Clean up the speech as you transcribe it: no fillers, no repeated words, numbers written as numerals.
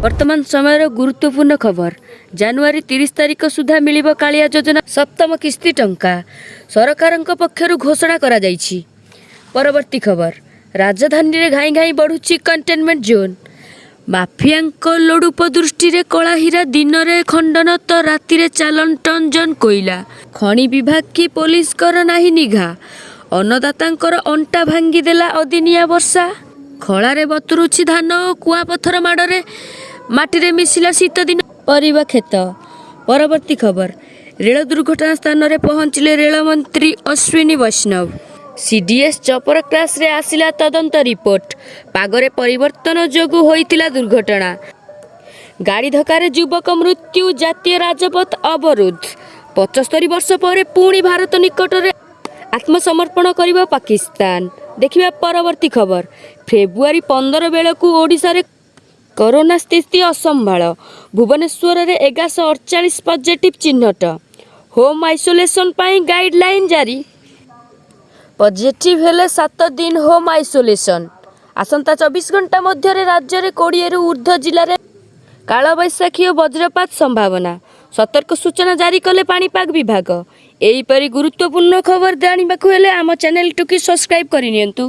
ବର୍ତ୍ତମାନ ସମୟର ଗୁରୁତ୍ୱପୂର୍ଣ୍ଣ ଖବର, ଜାନୁଆରୀ 30 ତାରିଖ ସୁଦ୍ଧା ମିଳିବ କାଳିଆ ଯୋଜନା ସପ୍ତମ କିସ୍ତି ଟଙ୍କା। ସରକାରଙ୍କ ପକ୍ଷରୁ ଘୋଷଣା କରାଯାଇଛି। ପରବର୍ତ୍ତୀ ଖବର, ରାଜଧାନୀରେ ଘାଇଁ ଘାଇଁ ବଢ଼ୁଛି କଣ୍ଟେନମେଣ୍ଟ ଜୋନ୍। ମାଫିଆଙ୍କ ଲୋଡ଼ୁପ ଦୃଷ୍ଟିରେ କଳାହୀରା। ଦିନରେ ଖନନ ତ ରାତିରେ ଚାଲାଣ ଟନ୍ ଟନ୍ କୋଇଲା। ଖଣି ବିଭାଗ କି ପୋଲିସଙ୍କର ନାହିଁ ନିଘା। ଅନ୍ନଦାତାଙ୍କର ଅଣ୍ଟା ଭାଙ୍ଗିଦେଲା ଅଦିନିଆ ବର୍ଷା। ଖଳାରେ ବତୁରୁଛି ଧାନ ଓ କୁଆପଥର ମାଡ଼ରେ ମାଟିରେ ମିଶିଲା ଶୀତଦିନ ପରିବା କ୍ଷେତ। ପରବର୍ତ୍ତୀ ଖବର, ରେଳ ଦୁର୍ଘଟଣା ସ୍ଥାନରେ ପହଞ୍ଚିଲେ ରେଳମନ୍ତ୍ରୀ ଅଶ୍ୱିନୀ ବୈଷ୍ଣବ। ସିଡିଏସ୍ ଚପର କ୍ରାସରେ ଆସିଲା ତଦନ୍ତ ରିପୋର୍ଟ। ପାଗରେ ପରିବର୍ତ୍ତନ ଯୋଗୁଁ ହୋଇଥିଲା ଦୁର୍ଘଟଣା। ଗାଡ଼ି ଧକ୍କାରେ ଯୁବକ ମୃତ୍ୟୁ, ଜାତୀୟ ରାଜପଥ ଅବରୋଧ। 75 ବର୍ଷ ପରେ ପୁଣି ଭାରତ ନିକଟରେ ଆତ୍ମସମର୍ପଣ କରିବ ପାକିସ୍ତାନ। ଦେଖିବା ପରବର୍ତ୍ତୀ ଖବର, ଫେବୃଆରୀ 15 ବେଳକୁ ଓଡ଼ିଶାରେ କରୋନା ସ୍ଥିତି ଅସମ୍ଭାଳ। ଭୁବନେଶ୍ୱରରେ 1148 ପଜିଟିଭ୍ ଚିହ୍ନଟ। ହୋମ୍ ଆଇସୋଲେସନ୍ ପାଇଁ ଗାଇଡଲାଇନ୍ ଜାରି। ପଜିଟିଭ୍ ହେଲେ 7 ଦିନ ହୋମ୍ ଆଇସୋଲେସନ୍। ଆସନ୍ତା 24 ଘଣ୍ଟା ମଧ୍ୟରେ ରାଜ୍ୟରେ 20ରୁ ଉର୍ଦ୍ଧ୍ୱ ଜିଲ୍ଲାରେ କାଳବୈଶାଖୀ ଓ ବଜ୍ରପାତ ସମ୍ଭାବନା। ସତର୍କ ସୂଚନା ଜାରି କଲେ ପାଣିପାଗ ବିଭାଗ। ଏହିପରି ଗୁରୁତ୍ୱପୂର୍ଣ୍ଣ ଖବର ଜାଣିବାକୁ ହେଲେ ଆମ ଚ୍ୟାନେଲଟିକୁ ସବସ୍କ୍ରାଇବ୍ କରିନିଅନ୍ତୁ।